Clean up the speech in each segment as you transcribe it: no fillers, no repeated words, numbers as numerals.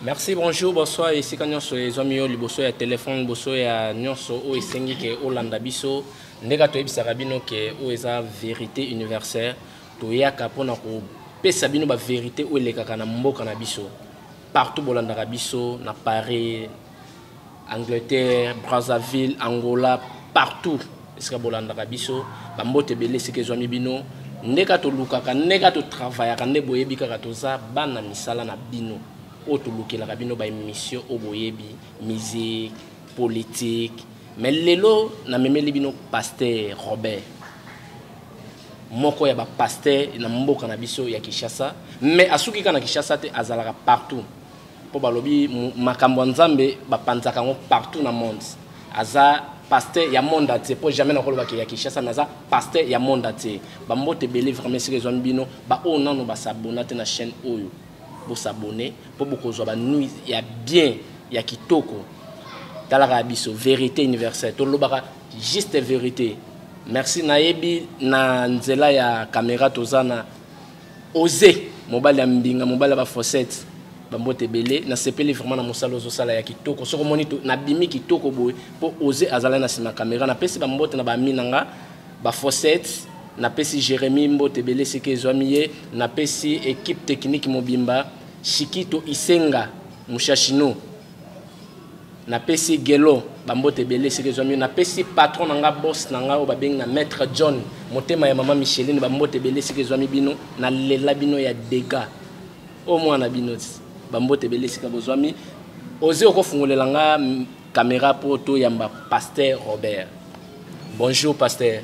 Merci, bonjour, bonsoir. Esika nyonso ezwami yo liboso ya telefone, liboso ya nyonso oyo esengi ke olanda biso. Ndenge toyebisaka bino ke oyo eza vérité universelle, toyaka mpona kopesa bino ba vérité oyo elekaka na mboka na biso. Partout bolandaka biso na Paris, Angleterre, Brazzaville, Angola, partout esika bolandaka biso, bambote ebele esika ezwami bino. Ndeka tolukaka, ndeka totravayaka, nde boyebi kaka toza bana misala na bino oyo tolukelaka bino ba émission oyo boyebi, musique, politique. Mais lelo namemeli bino pasteur Robert, moko ya ba pasteur na mboka na biso ya Kinshasa, mais asuki kaka na Kinshasa te, azalaka partout. Po balobi makambo ya Nzambe bapanzaka yango partout na monde. Aza pasteur ya monde entier, po jamais nakoloba ke ya Kinshasa, mais aza pasteur ya monde entier. Bambote ebele vraiment esika ezwami bino, ba oyo nano basabona te na chaîne oyo, bosabone po bokozwa ba nuit ya bien ya kitoko. Talaka ya biso vérité universelle, tolobaka juste vérité. Merci, nayebi na nzela ya caméra toza na Ose, mobali ya mbinga, mobali ya ba fossette, bambote ebele. Nasepeli vraiment na mosala ozosala ya kitoko. Soki omoni nabimi kitoko boye po Ose azalaki na nsima caméra. Napesi bambote na bami na nga ba fossette, napesi Jérémie mbote ebele esika ezwami ye, napesi équipe technique mobimba, Shikito Isenga Mushashino, napesi Gelo bambote ebele esika ezwami, napesi patron na nga, boss na nga oyo babengi na Maître John, motema ya mama Micheline, bambote ebele esika ezwami bino, nalela bino ya dégâts oyo mwana bino ti bambote ebele esika bozwami. Oze okofungolela nga caméra po toyamba pasteur Robert. Bonjour pasteur.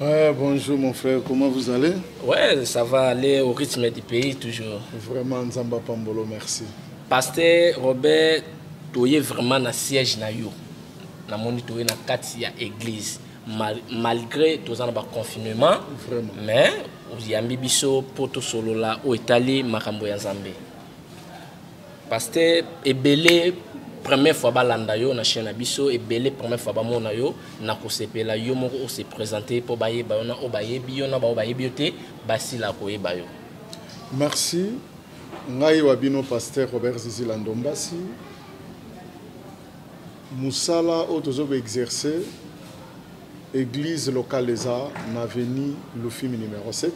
Ouais, bonjour mon frère, comment vous allez? Ouais, ça va aller au rythme du pays toujours. Vraiment Nzamba Pambolo, merci. Pasteur Robert, toye vraiment na siège na yo. Namoni toye na kati ya église. Malgré toza na ba confinement, vraiment. Mais oyambi biso po tosolola oyo etali makambo ya Nzambe. Pasteur, ebele première fois balanda yo na chaîne na biso, ebele première fois bamona yo, na kosepela yo moko o se présenter po bayeba yo na o bayebi yo na ba o bayebi yo te, basila koyeba yo. Merci. Ngai wa bino pasteur Robert Zizila Ndombasi. Musala oyo tozo ko exercer église locale eza na avenue Lufimi numéro 7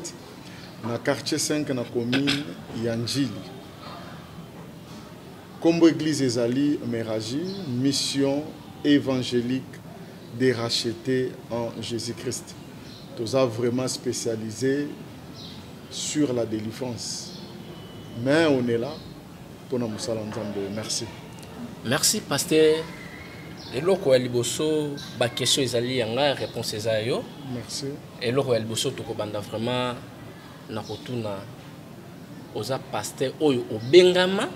na quartier 5 na commune ya Ndjili. Kombo église ezali Meraji, mission évangélique des rachetés en Jésus-Christ. Toza vraiment spécialisé sur la délivrance. Mais on est là pour na musala Nzambe. Merci. Merci pasteur. Eloko ya liboso ba question ezali ya nga, réponse eza yo. Merci. Eloko ya liboso tokobanda vraiment na kotuna oza pasteur oyo obengama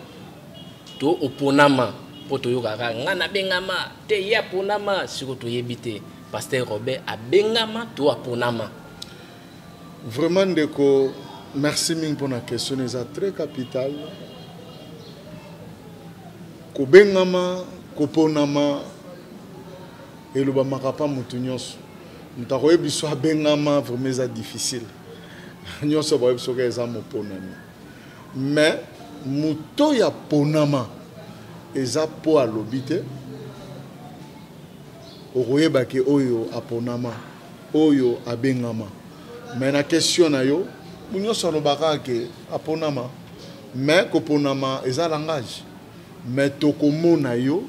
to oponama, po toyokaka nga nabengama te ye aponama, siko toyebi te pasteur Robert abengama to aponama. Vraiment ndeko, merci mingi mpona question eza très capital. Kobengama, koponama elobamaka pa motu nyonso. Moto akoyebi biso abengama vraiment eza difficile. Nyonso bayebi soki eza moponami. Mais moto ya ponama eza po alobi te, okoyeba ke oyo aponama, oyo abengama. Mais na question na yo, nyonso alobaka ke aponama. Mais koponama eza langage. Mais tokomona yo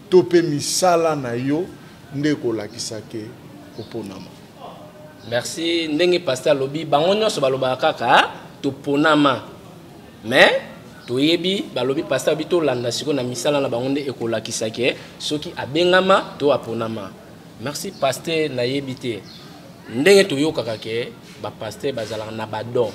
to pe misala na yo nde kolakisa ke oponama. Merci. Ndenge pasteur alobi, bango nyonso balobaka kaka toponama. Mais toyebi balobi pasteur alobi tolanda sikoyo na misala na bango nde ekolakisa ke soki abengama to aponama. Merci pasteur, nayebi te ndenge toyokaka ke ba pasteur bazalaka na ba don.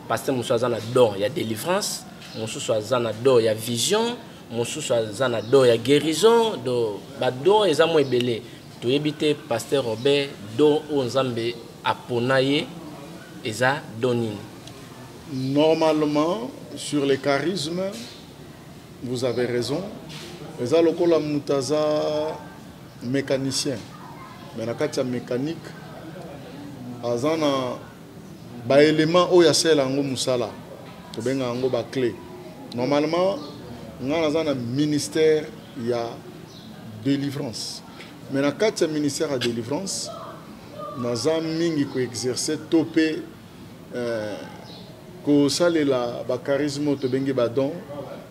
Pasteur mosusu aza na don ya délivrance, mosusu aza na don ya vision, mosusu aza na don ya guérison. Do ba don eza mo ebele. Toyebi te pasteur Robert don oyo Nzambe apona ye eza don nini? Normalement, sur les charismes, vous avez raison. Eza lokola moto aza mécanicien. Mais na kati ya mécanique, aza na ba éléments oyo asala yango mosala. Tobenga yango ba clé. Normalement, Nga naza na ministère ya délivrance. Mais na kati ya ministère ya délivrance, naza mingi ko exercer to pe kosalela ba charisme oyo tobengi ba don.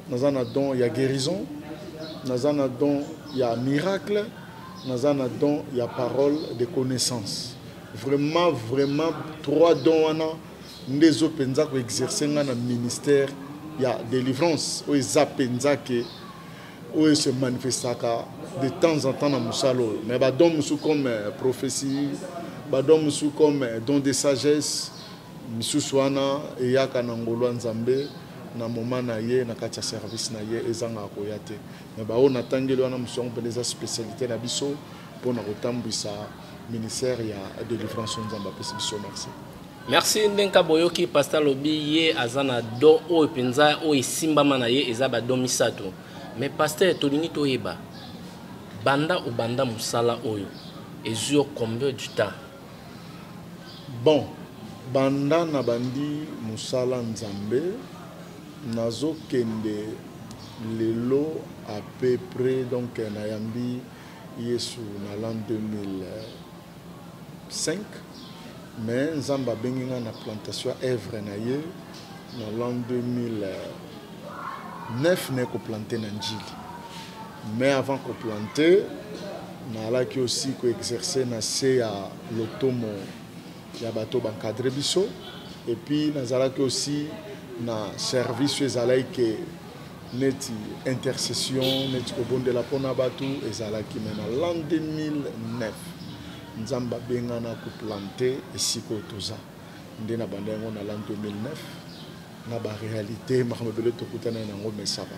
Naza na don ya guérison, naza na don ya miracle, naza na don ya parole de connaissance. Vraiment, vraiment, trois dons wana nde ezo mpenza ko exercer nga na ministère ya délivrance oyo eza mpenza ke oyo se manifestaka de temps en temps na mosala oyo. Mais ba don mosusu comme prophétie, ba don mosusu comme don de sagesse, misusu wana eyaka na ngolu ya Nzambe na moment na ye na kati ya service na ye, ezangaka koya te. Mais ba oyo natangeli wana mosusu yango mpenza eza spécialité na biso mpona kotambwisa ministère ya délivrance oyo Nzambe apesi biso. Merci. Merci. Ndenge boyoki pasteur lobi ye aza na don oyo mpenza oyo esimbama na ye eza ba don misato. Mais pasteur, tolingi toyeba banda obanda mosala oyo ezwi yo combien du temps? Bon, banda na bandi mosala Nzambe nazokende lelo à peu près, donc nayambi Yesu na l'an 2005, mais Nzambe abengi nga na plantation ya œuvre na ye na l'an 2009, naye koplanter na Njili. Mais avant koplanter, naalaki aussi koexercer na se ya lotomo ya bato baencadre biso, et puis nazalaki aussi na service oyo ezalaki ke neti intercession, neti kobondela mpona bato ezalaki. Mais na l'an 2009 Nzambe abengana koplanter esika oyo toza nde na banda yango na l'an 2009 na baréalité makambo ebele tokutana nango, mais ça va,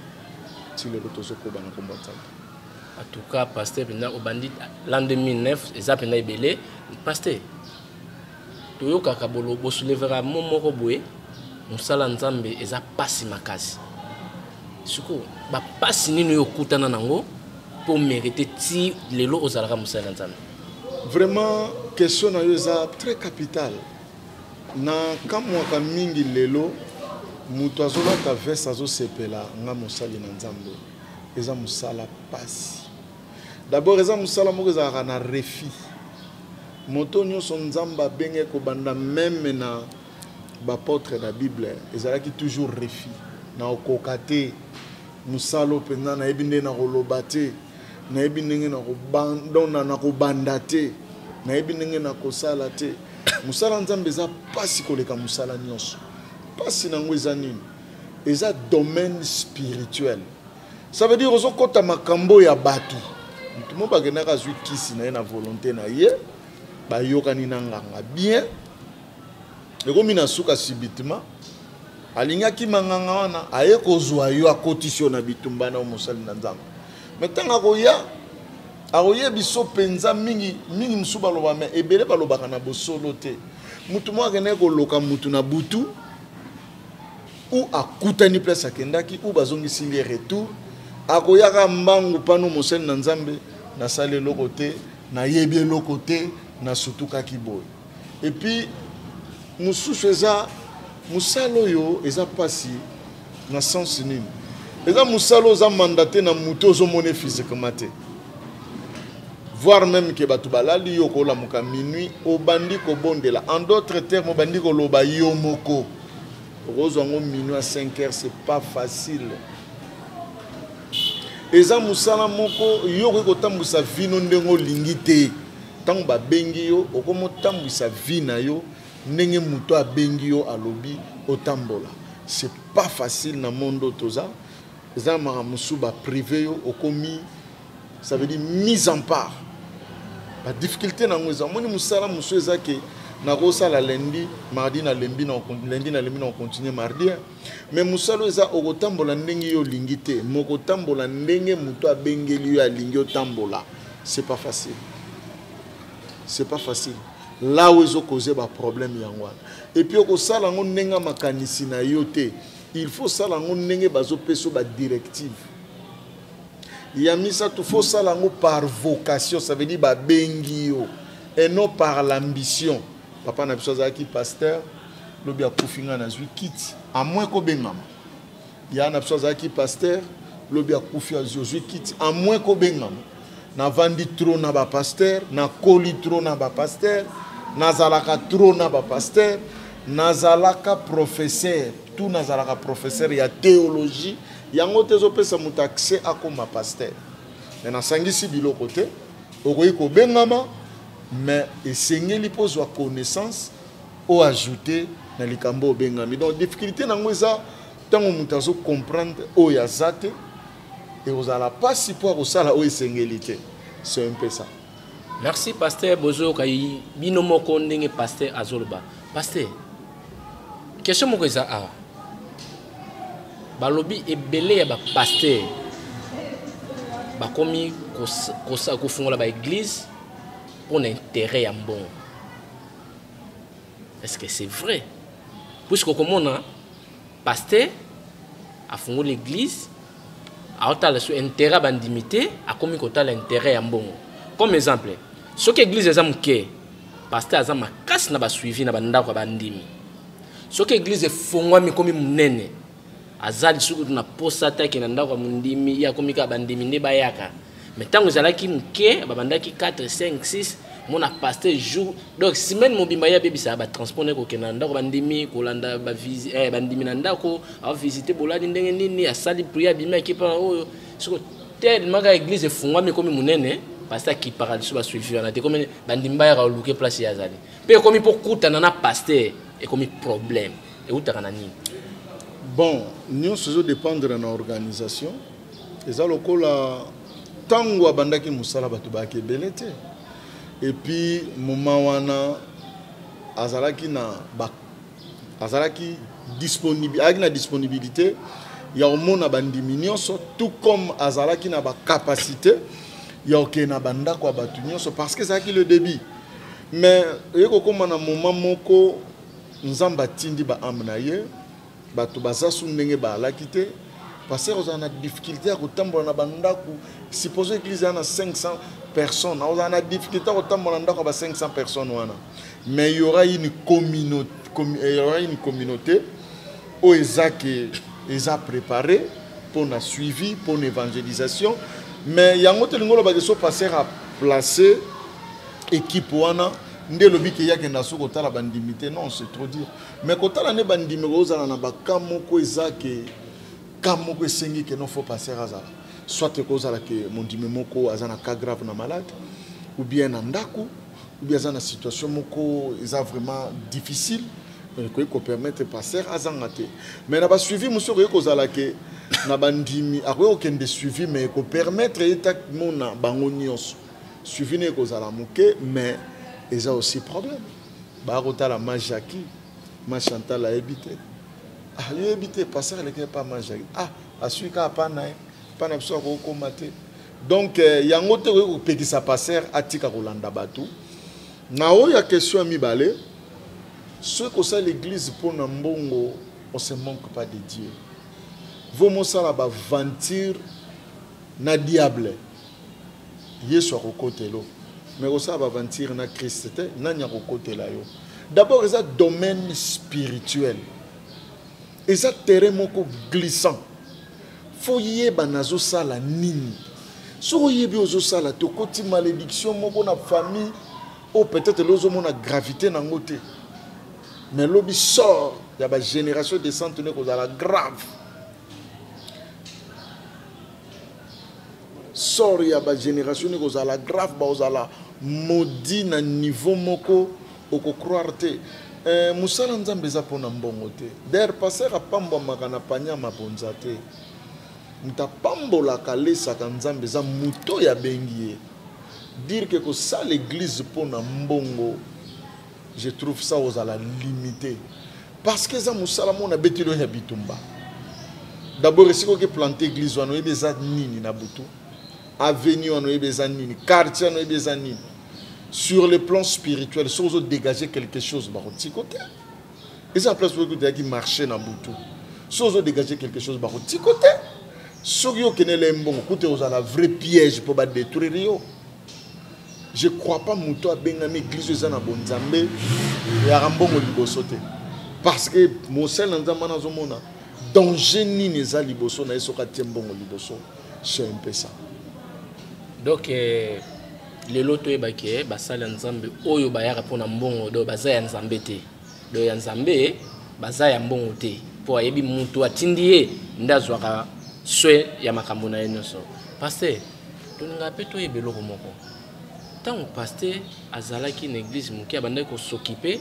ti lelo tozokoba na kombo ya Nzambe. En tout cas, pasteur, mpenza obandi l'an 2009, eza mpenza ebele. Pasteur, toyokaka bolo bosoulevera mo moko boye, mosala Nzambe eza pasi makasi. Sikoyo bapasi nini oyo okutana nango mpo mérite ti lelo ozalaka mosala na Nzambe? Vraiment, question na yo eza très capitale. Na kamwaka mingi lelo moto azolata veste azosepela nga mosali na Nzambe. Eza mosala pasi. D'abord eza mosala moko ezalaka na refus. Moto nyonso Nzambe abenge kobanda meme na baapôtre na Bible ezalaki toujours refus. Na okoka te mosala oyo mpenza, nayebi ndenge na koloba te, nayebi ndenge na kobanda te, nayebi ndenge na kosala te. Mosala Nzambe eza pasi koleka mosala nyonso. Pasi nango eza nini? Eza domaine spirituel. Ça veut dire ozokota makambo ya bato. Moto moko akendaka azwi kisi na ye na volonté na ye, bayokani na nganga bien, ekomi na suka subitement alingi akima nganga wana, aye kozwa yo, akotisi yo na bitumba na yo mosali na Nzambe. Mais ntango akoya akoyebi so mpenza mingi mingi mosusu baloba, mais ebele balobaka na bosolo te. Motu moko akendaki koloka mutu na butu, ou akutani place akendaki, ou bazongisili ye retour, akoyaka mbangu pano mosali na Nzambe, nasali eloko te, nayebi eloko te, nasutukaki boye. Et puis mosusu eza mosala oyo eza pasi na sens nini? Eza mosala oyo oza mandaté na motu ozomona physiquement te, voire même ke bato balali, yo kolamuka minuit obandi kobondela. En d'autres termes, obandi koloba yo moko, okozwa yango minuit à 5 heures, c'est pas facile. Eza mosala moko yo okoki kotambwisa vino ndenge olingi te. Ntango babengi yo, okomi otambwisa vie na yo ndenge moto abengi yo alobi otambola. C'est pas facile na monde oyo toza. Eza makambo mosusu baprivé yo, okomi, ça veut dire mise en part. Badifficulté nango eza, omoni mosala mosusu eza ke nakosala lundi, mardi nalembi, lundi nalembi, na continue mardi. Mais mosala oyo eza okotambola ndenge yo olingi te, mokotambola ndenge moto abengeli yo alingi otambola. C'est pas facile, c'est pas facile. Là où ezokoze baproblème yango wana. Et puis okosala yango ndenge ya makanisi na yo te, il faut sala yango ndenge bazopesa yo badirective. Ya misato, faut sala yango par vocation, ça veut dire babengi yo, et non par l'ambition. Papa na biso azalaki pasteur, lobi akufi, nga nazwi kiti, à moins kobengama. Ya na biso azalaki pasteur, Lobi akufi, azwi, ozwi kiti, à moins kobengama. Navandi trop na bapasteur, nakoli trop na bapasteur, nazalaka trop na bapasteur, nazalaka professeur, tout nazalaka professeur ya théologie. Yango te ezopesa moto accès akoma pasteur. Mais nasangisi biloko te, okoki kobengama, mais esengeli mpo ozwa connaissance o ajouter na likambo obengami. Donc difficulté nango eza ntango moto azo comprendre oyo aza te, ekozala mpasi mpo akosala oyo esengeli te. C'est un peu ça. Merci pasteur. Bozoyoka bino moko ndenge pasteur azoloba. Pasteur, question moko eza awa. Balobi ebele ya bapasteur bakomi kofungola baeglise mpo na intérêt ya mbongo. Est-ce que c'est vrai? Puisque okomona pasteur afungoli église, aotala so intérêt ya bandimi te, akomi kotala intérêt ya mbongo. Comme exemple, soki église eza moke, pasteur aza makasi na basuivi na bandako ya bandimi. Soki église efongwami ekomi monene, aza lisusu na posa te akende na ndako ya mondimi, ye akomi kaka bandimi nde bayaka. Mais ntango ezalaki moke, babandaki 4, 5, 6, mona pasteur jour, donc semaine mobimba ye abebisaka batransport na ye kokende na ndako bandimi, kolanda bandimi na ndako, avisite bolali ndenge nini, asali prière, abimi akepa na oyo. Soko tellement kaka église efungwami ekomi monene, pasteur akipaka lisusu basuivi wana te, ekomi bandimi bayaka koluke place ye azali. Mpe ekomi mpo kutana na pasteur ekomi problème. Eutaka na nini? Bon, nyonso ezodépendre na organisation. Eza lokola ntango abandaki mosala, bato bayaki ebele te. Et puis moment wana azalaki na ba, azalaki disponible, azalaki na disponibilité ya komona bandimi nyonso, tout comme azalaki na ba capacité ya kokende na bandako ya bato nyonso, parce que ezalaki le début. Mais eye kokóma na moment moko, Nzambe atindi ba âme na ye, bato baza su ndenge baalaki te. Pasteur ozala na difficulté ya kotambola na bandako. Suppose église eza na 500 personnes, ozala na difficulté ya kotambola na ndako ya ba 500 personnes wana. Mais il y aura une communauté, il y aura une communauté oyo eza ke eza préparé pour na suivi, pour na évangélisation. Mais yango te lingo lobaki so pasteur a placé équipe wana nde elobi ke yakenda so kotala bandimi te. Non, c'est trop dire. Mais kotala nde bandimi kozala na baka moko eza ke ka moko esengi ke non, faut pasteur azala. Soit ekozala ke mondimi moko aza na cas grave na malade, ou bien na ndako, ou bien aza na situation moko eza vraiment difficile, ekoki kopermettre pasteur azanga te. Mais na basuivi mosusu ekoki kozala ke na bandimi akoki kokende suivi, mais ekopermettre ye mona bango nyonso. Suivi ne ekozala moke, mais eza aussi problème. Bakotala ma Jackie, ma Chantal ayebi te. Ah, yoyebi te, pasteur aleki pa ma Jackie. Ah, asui kaka pa na ye, pa na biso akokoma te. Donc yango te okoki kopekisa pasteur atika kolanda bato. Na oyo ya question ya mibale, soki kosala église mpona mbongo, on se manque pas de Dieu. Vo mosala baventure na diable, Yesu akokotela. Mais kosala baventure na Christ te, nani akokotela yo? D'abord eza domaine spirituel, eza terrain moko glissant. Fo yeba nazosala nini. Soki oyebi ozosala te, okoti malédiction moko na famille oyo peut-être lelo ozomona gravité nango te, mais lobi sort ya bagénération descente ne kozala grave. Sort ya bagénération ne kozala grave, bakozala maudit na niveau moko okocroire te. Mosala Nzambe eza mpona mbongo te. D'ailleurs pasteur apambwamaka na panya mabonza te. Moto apambolaka, alesaka Nzambe eza moto oyo abengi ye. Dire ke kosala église mpona mbongo, je trouve ça ozala limité, parce que eza mosala moko nabeteli oyo ya bitumba. D'abord esika oke plante église wana, oyebi eza nini na butu? Avenue wana, oyebi eza nini? Quartier wana, oyebi eza nini? Sur le plan spirituel, soki ozodégage quelque chose, bakotiko te. Eza place oyo ekuteyaki marché na butu. Soki ozodégage quelque chose, bakotiko te. Soki okendele mbongo kute, ozala vrai piège mpo badétruire yo. Je crois pas moto abengami église eza na bonzambe eyaka mbongo liboso te, parce que mosali na Nzambe wana azomona Danger nini eza liboso na ye soki atie mbongo liboso? C'est un peu ça. Donc lelo toyebaki basali ya Nzambe oyo bayaka mpona mbongo, donc baza ya Nzambe te. Donc ya Nzambe baza ya mbongo te, mpo ayebi mutu atindi ye nde azwaka soin ya makambo na ye nyonso. Pasteur, tolingaka mpe toyeba eloko moko. Ntango pasteur azalaki na église moke, abandaki kos'occuper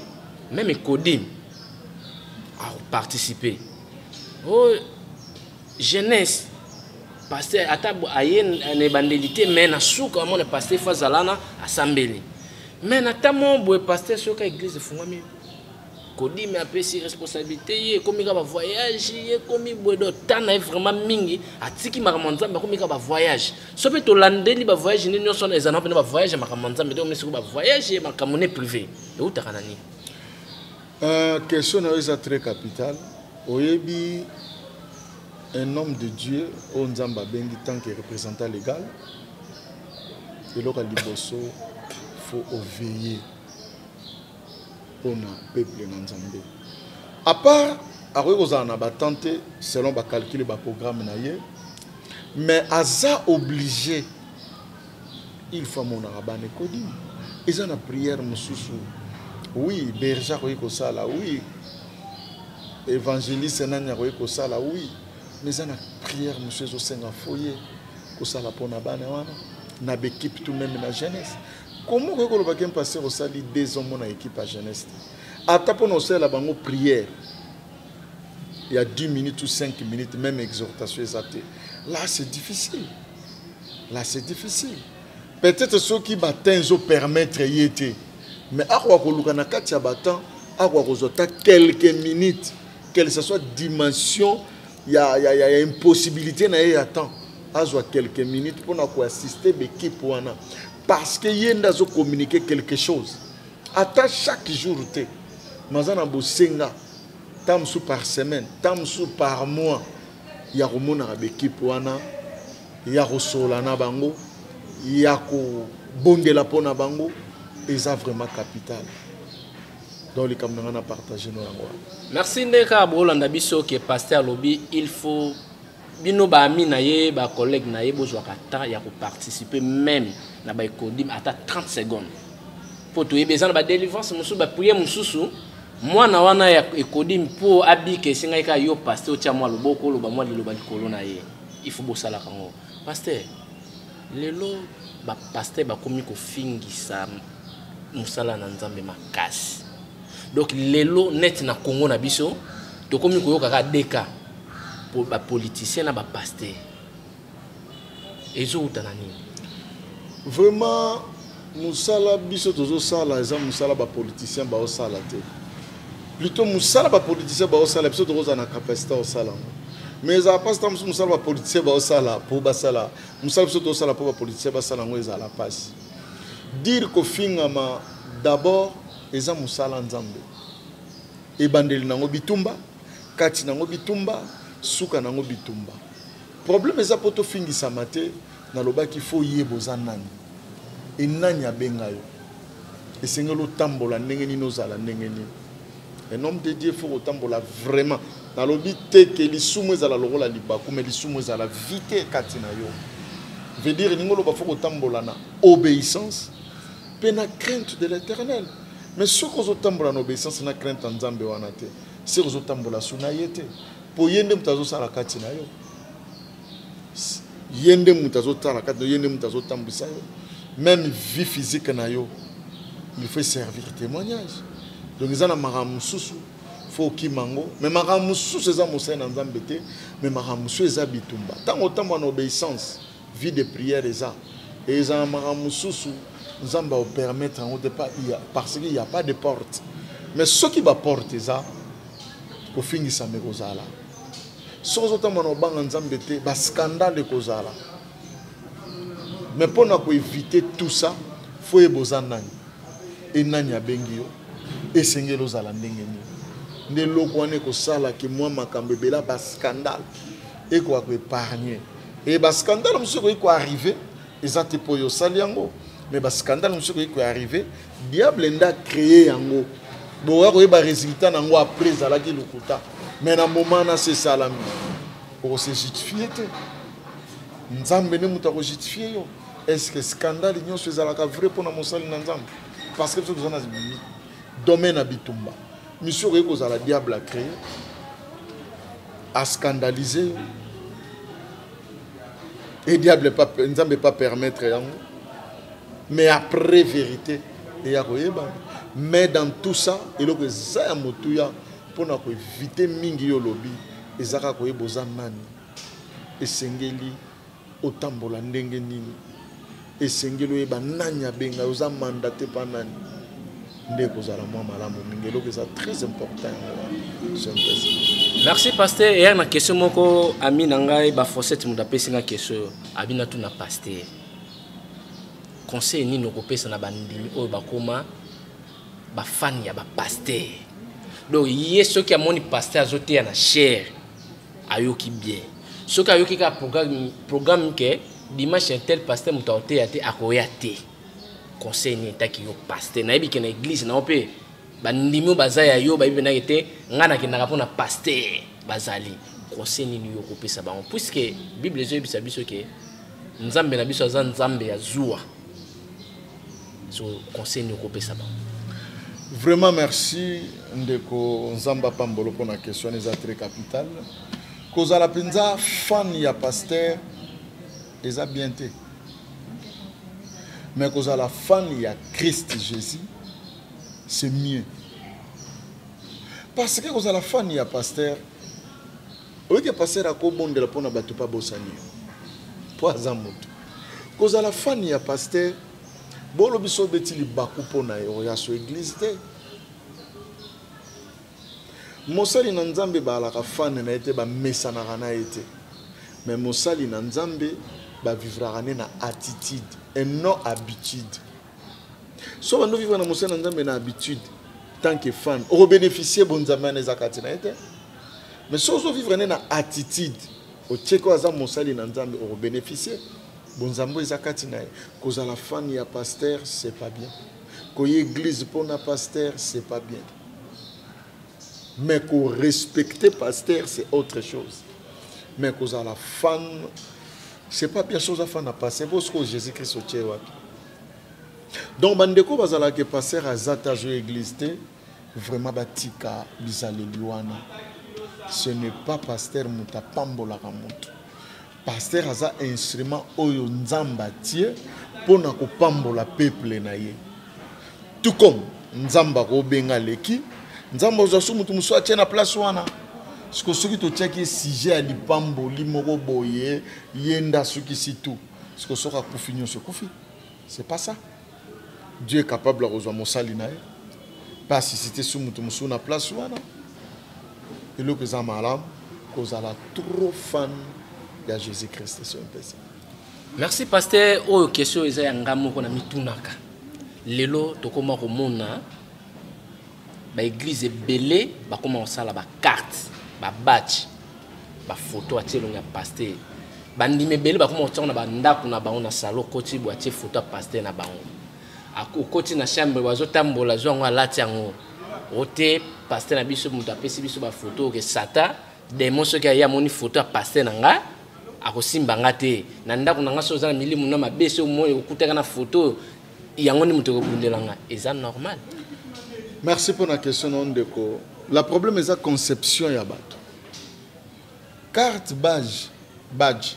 même Ecodim, akoparticiper o jeunesse. Pasteur ata aye na ebandeli te, mais na suka amona pasteur fo azala na asambeli. Mais na ta mo boye, pasteur, soki église efungwami, Ecodim apesi responsabilité, ye ekomi kaka bavoyage, ye ekomi boye. Do ta na ye vraiment mingi atiki makambo ya Nzambe, akomi kaka bavoyage. So mpe tolandeli bavoyage nde nyonso wana ezala mpena bavoyage ya makambo ya Nzambe te, omi sikoyo bavoyage ya makambo ne privé. Eutaka na nini? Question na yo eza très capital. Oyebi, un homme de Dieu oyo Nzambe abengi tant que représentant légal, eloko ya liboso, faut oveiller mpona peuple na Nzambe. À part akoki kozala na batemps te selon bacalcul, baprogramme na ye, mais aza obligé, il faut amonaka bana Ecodim. Eza na prière mosusu, oui, berger akoki kosala, oui, évangéliste nani akoki kosala, oui, mais eza na prière mosusu ezosenga foyer kosala mpona bana wana na baéquipe, tout même na jeunesse. Comment okoki kolobaki pasteur osali 2 ans mona équipe ya jeunesse te, ata mpona osalela bango prière ya 10 minutes ou 5 minutes, même exhortation eza te? Là c'est difficile, là c'est difficile. Peut-être soki batemps ezopermettre ye te, mais akoka koluka na kati ya batemps, akoka kozwa ta quelques minutes, quelle ce soit dimension ya impossibilité na ye ya temps, azwa quelques minutes mpona koassister baéquipe wana, parce que ye nde azocommuniquer quelque chose. Ata chaque jour te, maza na bosenga ta mosusu par semaine, ta mosusu par mois, ya komonaka baéquipe wana, ya kosola na bango, ya kobondela mpo na bango, eza vraiment capital. Donc likambo na ngai na partage no yango wana. Merci. Nde kaka boolanda biso ke pasteur alobi, il faut bino baami na ye, bacollègue na ye, bozwaka temps ya koparticiper même na baEcodim, ata 30 secondes, mpo toyebi eza na badélivrance mosusu, baprière mosusu, mwana wana ya Ecodim mpo abika, esengaki kaka yo pasteur otya mwa loboko, oloba mwa liloba likolo na ye. Il faut bosalaka yango. Pasteur, lelo bapasteur bakomi kofingisa mosala na Nzambe makasi. Donc lelo neti na Congo na biso, tokomi koyoka kaka deka bapoliticien na bapasteur. Ezowuta na nini? Vraiment, mosala biso tozosala eza mosala bapoliticien baosala te. Plutôt mosala bapoliticien baosala, biso tokozala na capacité osala yango, mais ezala mpasi. Ta mosusu mosala bapoliticien baosala mpo basala mosala biso tozosala mpo bapoliticien basala yango, ezala mpasi. Dire kofingama, d'abord eza mosala Nzambe. Ebandeli nango bitumba, kati nango bitumba, suka nango bitumba. Problème eza mpo tofingisama te. Nalobaki, fo yeba oza nani e nani abenga yo, esengeli otambola ndenge nini, ozala ndenge nini. Un homme de Dieu faut kotambola vraiment. Nalobi te ke lisumu ezala lokola libaku, mais lisumu ezala vite kati na yo. Veut dire elingi oloba fo kotambola na obéissance mpe na crainte de l'Éternel. Mais soki ozotambola na obéissance na crainte ya Nzambe wana te, soki ozotambola su na ye te, mpo ye nde moto azosala kati na yo, ye nde moto azotala kati na yo, ye nde moto azotambwisa yo. Même vie physique na yo, il faut servir témoignage. Donc eza na makambo mosusu fo okima yango, mais makambo mosusu eza mosali na Nzambe te, mais makambo mosusu eza bitumba. Ntango otambola na obéissance, vie de prière, eza na makambo mosusu Nzambe aopermettre yango te, parce qu'il y a pas de porte. Mais soki baporte eza, kofingisama ekozala. Soki ozotambola na obanga Nzambe te, bascandale ekozala. Mais mpona koéviter tout ça, fo yeba oza nani e nani abengi yo, esengeli ozala ndenge nini. Nde eloko wana ekosalaki mwa makambo ebele, bascandale ekoka koépargner. E bascandale mosusu ekoki koarriver, eza te mpo oyo osali yango, mais bascandale mosusu ekoki koarriver, diable nde acréer yango. Bokoka koyeba résultat nango après, ezalaki lokuta. Mais na moment na se esalami, okose justifie te. Nzambe nde moto akojustifie yo. Est ce que scandale nyonso ezalaka vrai mpo na mosali na Nzambe? Parce que biso toza na domaine ya bitumba. Mission okoki kozala diable a créé, ascandalise yo, et diable pas, Nzambe pas permettre yango. Mais après vérité eya koyebana. Mais dans tout ça, eloko eza ya motuya mpona koevite mingi yo olobi, eza kaka koyeba oza nani, esengeli otambola ndenge nini, esengeli oyeba nani abenga, oza mandate pa nani, nde ekozala mwa malamu mingi. Eloko eza très important yango wana. Merci pasteur. Eya na question moko, ami na ngai bafossete moto apesi nga question oyo, abi natuna pasteur conseil nini okopesa na bandimi oyo bakoma bafani ya bapaster. Donc ye soki amoni paster azoteya na chaire, ayoki bien. Soki ayoki kaka programme ke dimanche un tel pasteur moto akoteya te, akoya te. Conseil nini etaki yo pasteur? Nayebi ke na église na yo mpe bandimi oyo baza ya yo bayebi mpenaki te, ngai nakendaka mpo na pasteur bazali. Conseil nini yo okopesa bango, puisque Bible ezoyebisa biso ke Nzambe na biso aza Nzambe ya zuwa? So conseil nini okopesa bango? Vraiment merci ndeko, Nzambe apambolo mpona question eza très capital. Kozala mpenza fan ya pasteur eza bien te, mais kozala fan ya Christ Jésus, c'est mieux. Parce que kozala fan ya pasteur, oyoki pasteur akobondela mpona bato mpe abosani yo mpo aza moto. Kozala fan ya pasteur, bolobi so obeti libaku mpo na ye, oya so église te. Mosali na Nzambe baalaka fan na ye te, bamesanaka na ye te. Mais mosali na Nzambe bavivraka nde na attitude et non habitude. So bando vivre na mosali na Nzambe na habitude, tant que fan okobénéficie bonzambe wana eza kati na ye te. Mais so ozovivre nde na attitude, otieki oyo aza mosali na Nzambe, okobénéficie bonzambe oyo eza kati na ye. Kozala fan ya pasteur, c'est pas bien. Koya église mpona pasteur, c'est pas bien. Mais korespecter pasteur, c'est autre chose. Mais kozala fan, c'est pas bien. So oza fan na pasteur, bo sikoyo Jésus Christ otie wapi? Donc bandeko bazalaka pasteur aza te, azoya église te, vraiment batika bizaleli wana. Ce n'est pas pasteur moto apambolaka moto. Pasteur aza instrument oyo Nzambe atie mpona kopambola peuple na ye. Tout comme Nzambe akobenga leki, Nzambe azwa so moto mosusu atie na place wana. Siko soki totiaki sujet ya lipamboli moko boye, ye nde asukisi tout. Siko soki akufi, nyonso ekufi. C'est pas ça. Dieu est capable ya kozwa mosali na ye mpe asisite su moto mosusu na place wana. Eloko eza malamu, kozala trop fan ya Jésus Christ, c'est un peu ça. Merci pasteur. Oyo question eza ya nga moko na mitunaka. Lelo tokóma komona baeglise ebele bakóma kosala bacarte, babadge, bafoto, atie elongi ya pasteur. Bandimi ebele bakóma kotiango na bandako na bango, na salon okoti bo atie foto ya pasteur na bango, okoti na chambre bazotambola, zwa yango, alati yango ote pasteur na biso moto apesi biso bafoto. Oke satan démon soki aye amoni foto ya pasteur na nga, akosimba nga te na ndako na nga. So oza na milimo na mabe, so omoni okutaka na foto yango nde moto ekobundela nga, eza normal? Merci pour la question na ndeko. La problème eza conception ya bato. Carte, badge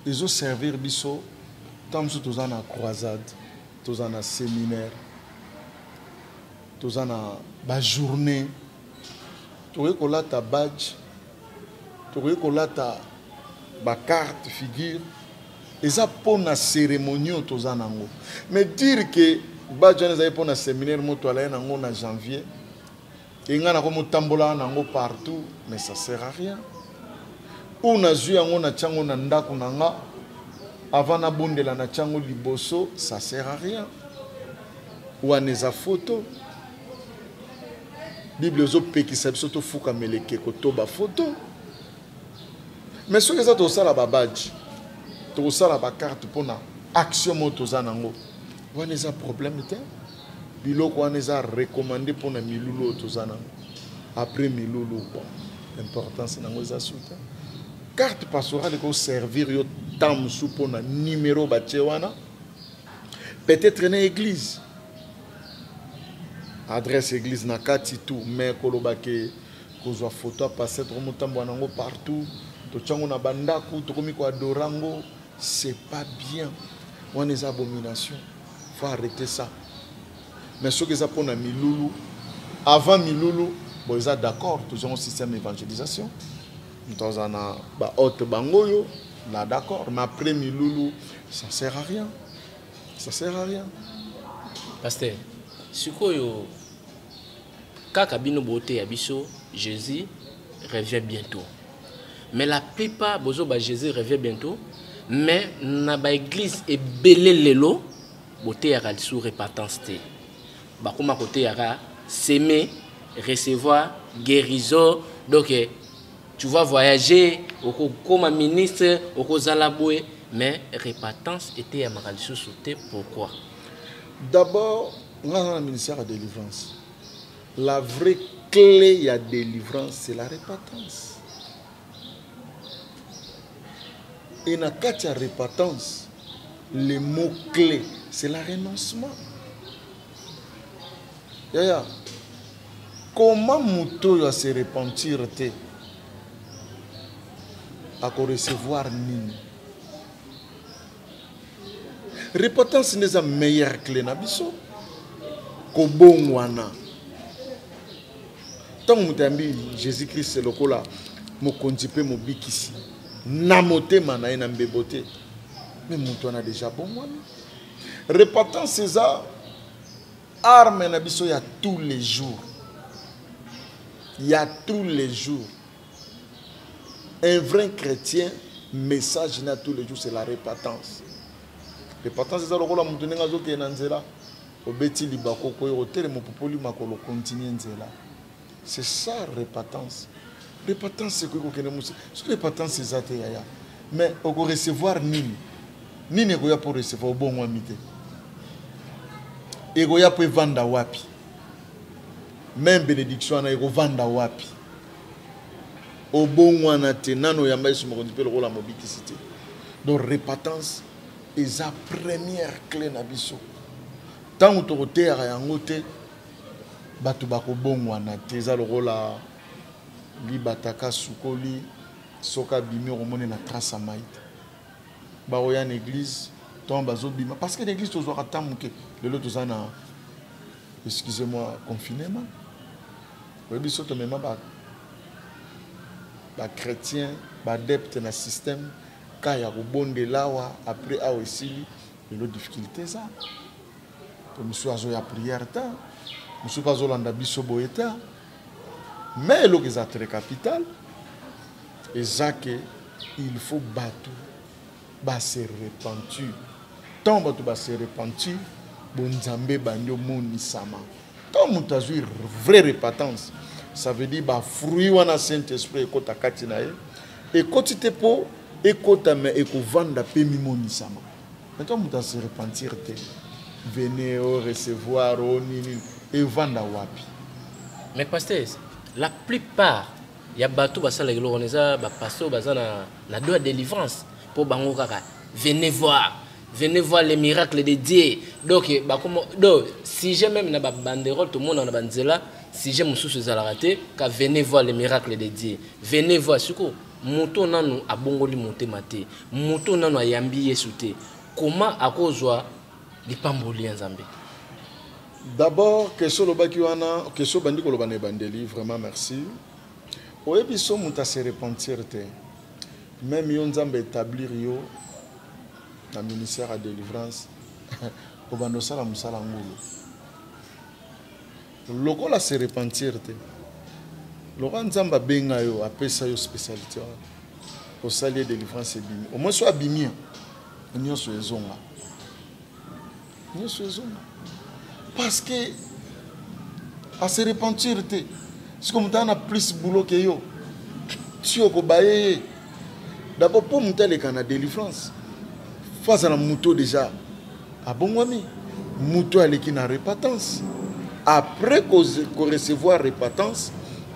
ezoservir biso ntango mosusu toza na croisade, toza na séminaire, toza na bajournée, tokoki kolata badge, tokoki kolata bacarte figure, eza mpona cérémonie oyo toza nango. Mais dire que badge wana ezali mpona séminaire, moto alaye nango na janvier, engai nakomotambolaka nango partout, mais ça sert à rien. Ou nazwi yango, natia yango na ndako na nga, avant nabondela natia yango liboso, ça sert à rien. Wana eza photo. Bible ezopekisa biso tofukamela ekeko to bafoto. Mais soki eza tosala babadge, tokosala bacarte mpona action moko toza nango, wana eza problème te. Biloko wana eza recommandé mpona milulu oyo toza nango. Après milulu, bon. Importance nango eza suta. Carte pastorale eko servir yo temps mosusu mpo na numero batie wana, peut-être na église, adresse église na kati tout, mais koloba ke kozwa photo ya pasteur tokomotambola nango partout, totyango na bandako, tokomi koadore yango, c'est pas bien. Wana eza abomination, faut arrêter ça. Mais soki eza mpona milulu, avant milulu, bon, eza d'accord, tozwango système évangélisation, moto aza na bahote bango oyo là, d'accord, mais après milulu, ça sert à rien, ça sert à rien. Pasteur, sikoyo kaka bino boteya biso Jésus revient bientôt, mais la plupart bozoba Jésus revient bientôt, mais na baeglise ebele lelo boteyaka lisusu repentance te. Bakoma koteyaka semer, recevoir, guérison. Donc tu vas voyager, okokoma ministre, okozala boye, mais repentance eteyamaka lisusu te. Pourquoi? D'abord, nga na ministère ya délivrance, la vraie clé ya délivrance, c'est la repentance. Et na kati ya repentance, le mot clé, c'est la renoncement. Yaya, comment moto oyo ase repentir te akorecevoir nini? Repentance nde eza meilleure clé na biso kobongwana. Ntango moto ayambi Jésus Christ lokola mokonzi mpe mobikisi na motema na ye, na mbebo te, me moto wana deja bongwana. Repentance eza arme na biso ya tous les jours, ya tous les jours. Un vrai chrétien, message na tous les jours, c'est la repentance. Repentance eza lokola moto ndenge azokende na nzela, obeti libako, okoyi kotelema, opopoli makolo, continue nzela. C'est ça repentance. Repentance ekoki kokende mosi. Soki repentance eza te, yaya, mais okorecevoir nini? Nini ekoya mpo recevoir? Obongwami te, ekoya mpo evanda wapi? Même bénédiction wana ekovanda wapi? Obongwana te, nano oyamba Yesu mokonzi mpe lokola mobikisi te. Donc repentance eza première clé na biso. Ntango tokoteyaka yango te, bato bakobongwana te. Eza lokola libataka sukoli, soki abimi, okomoni na trace ya mai te. Bakoya na église, ntango bazobima, parce que na église tozwaka ntango moke. Lelo toza na, excusez-moi, confinement. Oyebi so tomema bachrétien, baadepte na système ka ya kobondela awa, après awa esili. Lelo difficulté eza to mosusu azoya prière te, mosusu mpe azolanda biso boye te. Mais eloko eza très capital eza ke il faut bato base repentir. Ntango bato base repentir, bonzambe ebandi omonisama. Ntango moto azwi vraie repentance, ça veut dire bafruit wana Saint Esprit ekɔta kati na ye. Ekɔti te mpo ekɔta, me ekovanda mpe mimonisama. Mais ntango moto ase repentir te, venez o recevoir o nini, evanda wapi? Mais pasteur, la plupart ya bato basalaka eloko wana eza bapasteur baza na do ya délivrance, mpo bango kaka venez voir, venez voir les miracles de Dieu. Donc bakoma donc sujet même na babanderole tomona na banzela, sujet mosusu ezalaka te ka venez voir les miracles de Dieu, venez voir. Siko moto nanu abongoli motema te, moto nanu ayambi Yesu te, comment akozwa lipamboli ya Nzambe? D'abord, question olobaki wana, question obandi koloba na ebandeli, vraiment merci. Oyebi so moto ase repentir te, même yo Nzambe établir yo na ministère ya délivrance, obanda osala mosala ngulu. Lokola se repentir te, lokola Nzambe abenga yo, apesa yo spécialité wana, osali ye délivrance, ebimi, au moins so abimi, nyonso ezonga, nyonso ezonga, parce que ase repentir te. Siko moto aza na plus boulot ke yo, ti okobaye ye. D'abord, mpo moto aleka na délivrance, fo azala moto déjà abongwami, moto aleki na repentance. Après korecevoir repentance,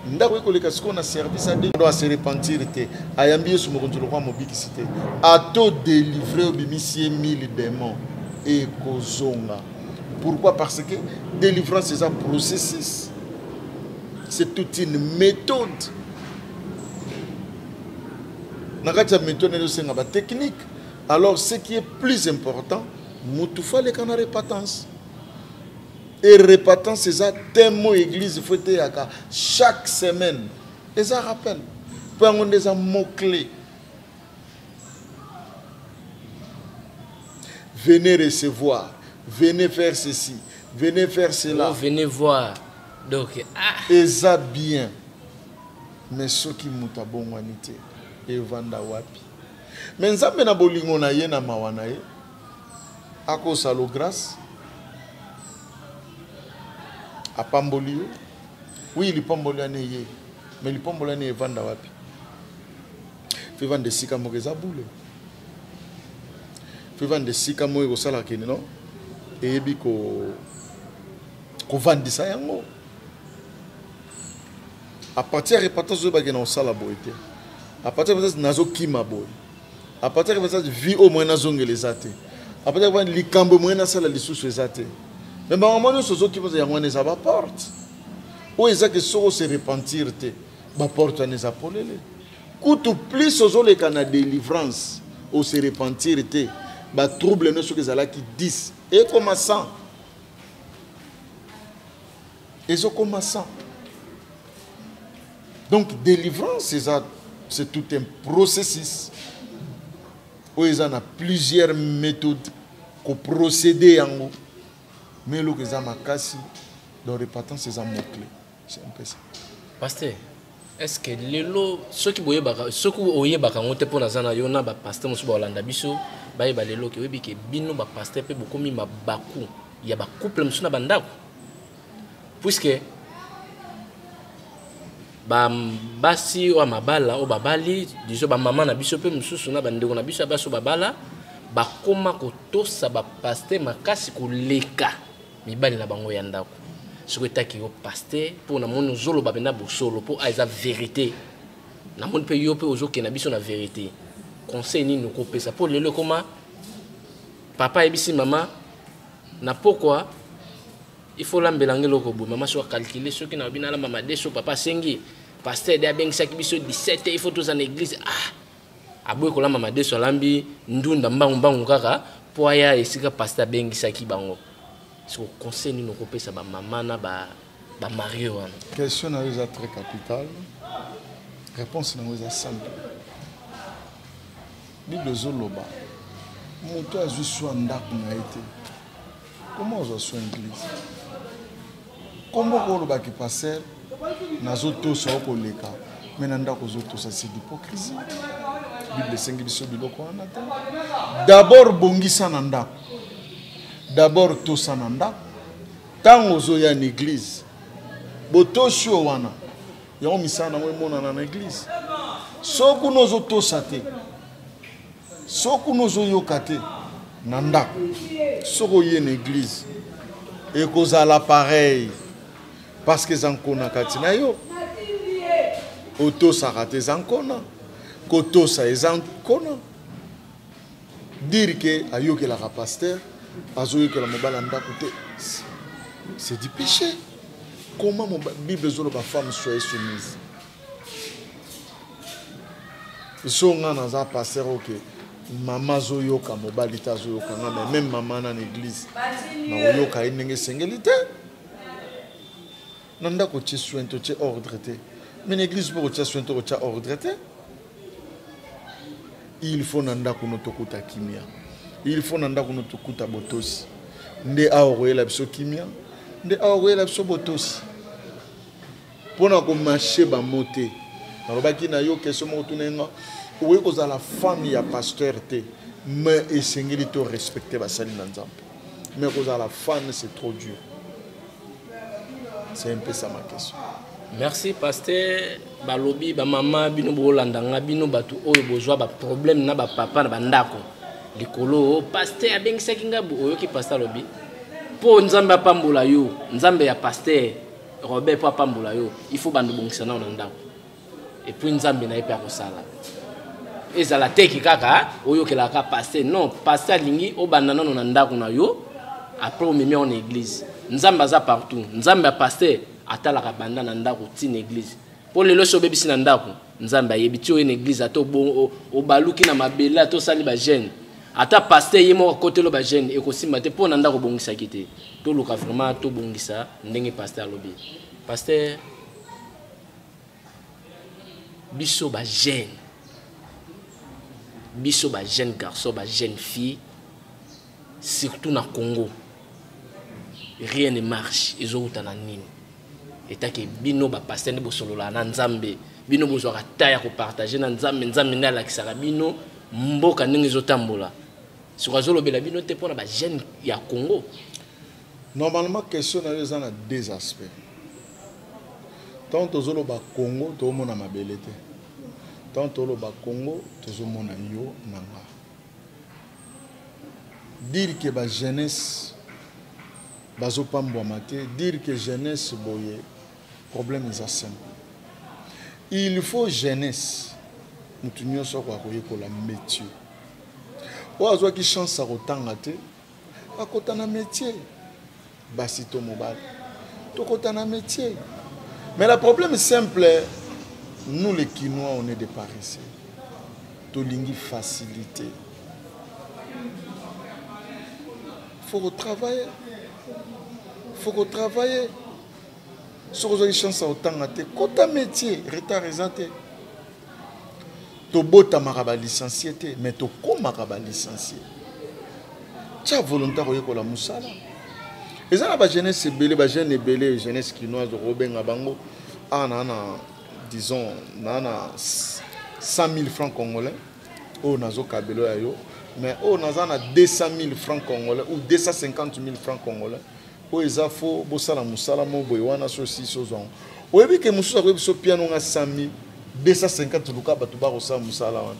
Ndako ekoleka sikoyo na service ade ndo ase repentir te, ayambi Yesu mokonzi lokwa mobikisi te, ato délivrer obimisi ye 1000 démons ekozonga. Pourquoi? Parce que délivrance eza processus, c'est toute une méthode. Na kati ya méthode ezosenga ba technique. Alors ce qui est plus important, mutu faleka na repentance. Et repentance eza thème oyo église faut eteyaka chaque semaine. Eza rappel. Po yango nde eza mot clé. Venez recevoir, venez faire ceci, venez faire cela. Oh, venez voir. Donc, ah. Eza bien. Mais soki mutu abongwani te, evanda wapi? Mais Nzambe na bolingo na ye na mawa na ye, akosalo grâce, apamboli yo. Oui, lipamboli wana eye, mais lipamboli wana evanda wapi? Faut evanda esika moko eza bule. Faut evanda esika moko ekosala kende, non? Eyebi kovandisa yango. À partir ya repentance oyebaki na kosala boye te. À partir ya repentance nazokima boye. À partir ya repentance vie oyo moyen nazongela eza te. À partir ya repentance likambo moyen nasala lisusu eza te. Mais bango nyonso ozokima yango wana eza ba porte. Oyo eza ke soko se repentir te, ba porte wana eza polele. Kutu plus ozoleka na délivrance, o se repentir te, ba trouble nyonso soki ezalaki 10, ekoma 100. Ezokoma 100. Donc délivrance eza, c'est tout un processus. Oyo eza na plusieurs méthodes ko procéder yango. Mais eloko eza makasi, donc repentance eza mot clé. C'est un peu ça. Pasteur, est-ce que lelo soki boyebaka, soki oyebaka yango te mpo naza na yo na ba pasteur mosusu baolanda biso, bayeba lelo ke oyebi ke bino ba pasteur mpe bokomi mabaku ya ba couple mosusu na bandako, puisque ba basi oyo mabala oyo babali, disons ba mama na biso mpe mosusu na bandeko na biso ya basi oyo babala, bakoma kotosa ba pasteur makasi koleka mibali na bango ya ndako. Soki etaki yo pasteur, mpo namoni ozoloba mpenza bosolo, mpo eza vérité, namoni mpe yo mpe ozokenda biso na vérité. Conseil nini okopesa mpo lelo ekoma papa ayebisi mama na pokwa il faut lambela nge eloko boye, mama soki acalcule soki na bino alamba madeso, papa asengi pasteur de abengisaki biso 17 il faut toza na église. Ah, aboyi kolamba madeso, alambi ndunda mbangu mbangu kaka po aya esika pasteur abengisaki bango. Siko conseil nini okopesa ba mama na ba marie wana? Question na yo eza très capitale, réponse na yo eza simple. Bible ezoloba moto azwi soin ndako na ye te, comment ozwa soin église? Kombo kolobaki pasteur nazotosa okoleka, mais na ndako ozotosa, c'est l'hypocrisie. Bible esengi biso biloko wana te. D'abord bongisa na ndako, d'abord tosa na ndako. Ntango ozoya na église, botosi oyo wana yango misala nango emonana na église. Soki kuna ozotosa te, soki kuna ozoyoka te na ndako, soki oye na église ekozala pareil, parce que eza nkona kati na yo. Otosaka te, eza nkona. Kotosa eza nkona. Dire que ayokelaka pasteur, azoyokela mobali ya ndako te, c'est du péché. Comment mon Bible ezoloba femme soyez soumise? So nga naza pasteur, ok, mama azoyoka mobali te, azoyoka nga, mais même mama na église nakoyoka ye ndenge esengeli te. Na ndako otie soin te, otie ordre te, mais na église mpo kotia soin te, kotia ordre te. Il faut na ndako no tokuta kimia, il faut na ndako no tokuta botosi. Nde awa koyela biso kimia, nde awa koyela biso botosi. Mpona komarche bamo te, nalobaki na yo question moko tuna nga, okoki kozala femme ya pasteur te, mais esengeli to respecter basali na Nzambe. Mais kozala fan, c'est trop dur. C'est un peu ça ma question. Merci pasteur. Balobi ba mama bino bolanda nga, bino batu oyo bozwa ba problème na ba papa na ba ndako. Likolo pasteur abengisaki nga bo, oyoki pasteur alobi po Nzambe apambola yo, Nzambe ya pasteur. Robert mpo apambola yo, il faut bando bongisa nao na ndako. Et puis Nzambe na ye mpe akosala. Ezala teki kaka oyokelaka pasteur. Non, pasteur alingi obanda nano na ndako na yo, après omemi yango na église. Nzambe aza partout. Nzambe ya pasteur atalaka banda na ndako ti na église. Mpo lelo soki obebisi na ndako, Nzambe ayebi ti oye na église, ata obaluki na mabele, ata osali ba jeûne, ata pasteur ye moko akotelo ba jeûne, ekosimba te mpo na ndako obongisaki te. Toluka vraiment tobongisa ndenge pasteur alobi. Pasteur, biso ba jeune, biso ba jeune garçon, ba jeune fille, surtout na Congo, rien ne marche. Ezowuta na nini? Etake bino ba pasteur nde bosololaka na Nzambe, bino bozwaka ta ya kopartage na Nzambe, Nzambe nde alakisaka bino mboka ndenge ezotambola. Soki azolobela bino te mpona ba jeune ya Congo. Normalement question na yo eza na deux aspects. Tant tozoloba Congo tozomona mabele te, tant tozoloba Congo tozomona yo na nga. Dire que ba jeunesse bazopambwama te, dire que jeunesse boye, problème eza simple. Il faut jeunesse mutu nyonso akoka koyekola métier. Oyo azwaki chance ya kotanga te, akota na métier. Basi to mobali, tokota na métier. Mais le problème simple, nous les Kinois, on est des paresseux. Tolingi facilité. Faut retravailler. Faut retravailler. Soki ozwaki chance ya kotanga te, kota métier, retard eza te. Tobotamaka ba licencié te, mais tokomaka ba licencié. Tia volonté koyekola mosala. Eza na ba jeunesse ebele, ba jeune ebele, jeunesse kinoise okobenga bango. Ah, na, na, disons, na, na 100 000 francs congolais. Oyo nazokabelo ya yo, mais oyo naza na 200 000 francs congolais ou 250 000 francs congolais. Oyo eza fo bosala mosala mo boye wana so si so zwango. Oyebi ke mosusu akoyebi so piano nga 100 000, 250 luka bato bakosala mosala wana.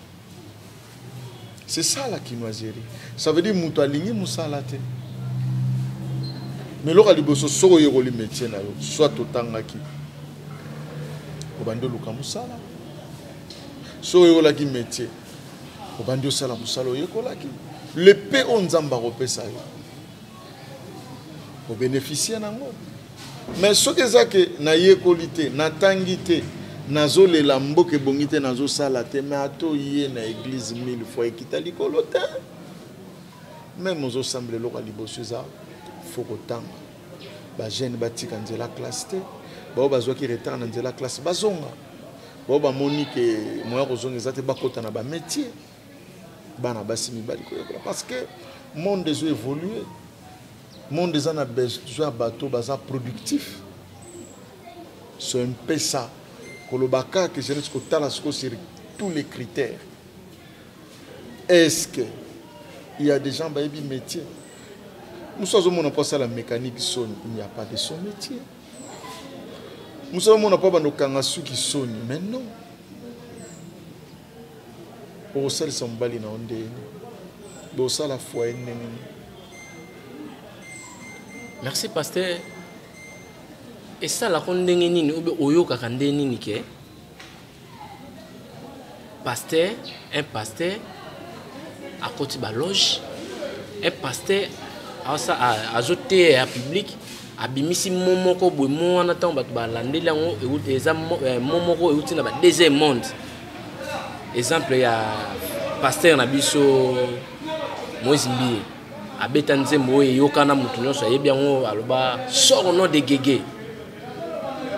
C'est ça la kinoiserie. Ça veut dire moto alingi mosala te. Mais loka liboso soko oyekoli métier na yo, soit otangaki, obandi oluka mosala. Soki oyekolaki métier, obandi osala mosala oyekolaki. Le pe oyo Nzambe akopesa yo, obénéficie nango. Mais soki eza ke nayekoli te, natangi te, nazolela mboka ebongi te, nazosala te, mais ata oye na église 1000 fois ekita likolo te. Même ozosambela eloko ya liboso eza fo kotanga. Ba jeune batika nzela classe te, bao bazwaki retard na nzela classe bazonga. Bao bamoni ke moya kozonga eza te, bakota na ba métier. Bana basi mibali koyekola parce que monde ezo évoluer. Monde eza na besoin ya bato baza productif. C'est un peu ça. Koloba kaka que jeunesse kotala siko sur tous les critères. Est-ce que il y a des gens bayebi métier? Muso azomona mpo asala mécanique soni, il n'y a pas de son métier. Muso azomona mpo abanda kokanga suki soni, mais non. Okosalisa mobali na yo ndenge, bosala foyer ndenge nini? Merci pasteur. Esalako ndenge nini obe oyokaka ndenge nini ke pasteur, un pasteur akoti ba loge, un pasteur azoteya ya public, abimisi mo moko boye, mo wana ntango bato balandeli yango, eza mo moko euti na ba deuxième monde. Exemple ya pasteur na biso Moïse Mbiye, abeta nzembo oyo eyokana, moto nyonso ayebi yango, aloba sort au nom de Gege.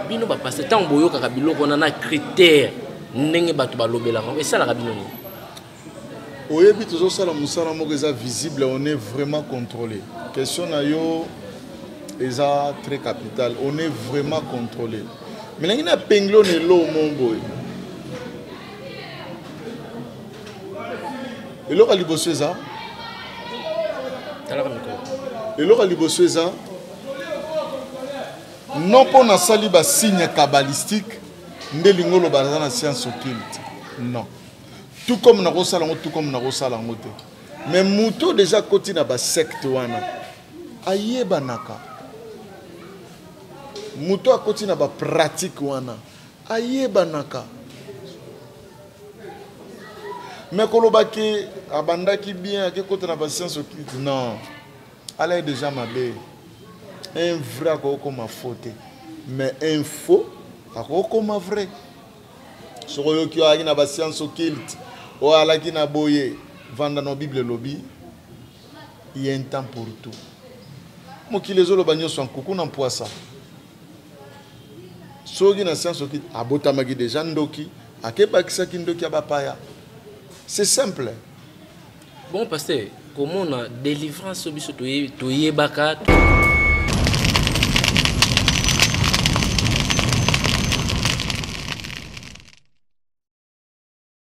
Bino ba pasteur, ntango boyokaka biloko wana na critère ndenge bato balobelaka yango, esalaka bino nini? Oyebi, tozosala mosala moko eza visible, on est vraiment contrôlé. Question na yo eza très capital, on est vraiment contrôlé. Mais ndenge na penglo na elo mo boye, eloko ya liboso eza Talaka mikolo. Eloko ya liboso eza non mpo nasali ba signe kabbalistique nde lingo oloba naza na science occulte. Non, tout comme nakosala yango, tout comme nakosala yango te. Mais moto déjà akoti na ba secte wana ayebanaka. Moto akoti na bapratique wana ayebanaka. Mais koloba ke abandaki bien, akekota na bascience occulte, non, ala ye déjà mabe. Un vrai akokoma faux te, mais un faux akokoma vrai. Soki oyoki oyo ayaki na bascience occulte, oyo alaki na boye, vanda na Bible elobi il y a un temps pour tout. Mokili ezoloba nyonso ya nkuku na mpwasa. Soki na science occulte abotamaki déjà ndoki, akebakisaki ndoki ya bapaya. C'est simple. Bon pasteur, komona délivrance oyo biso toyebaka.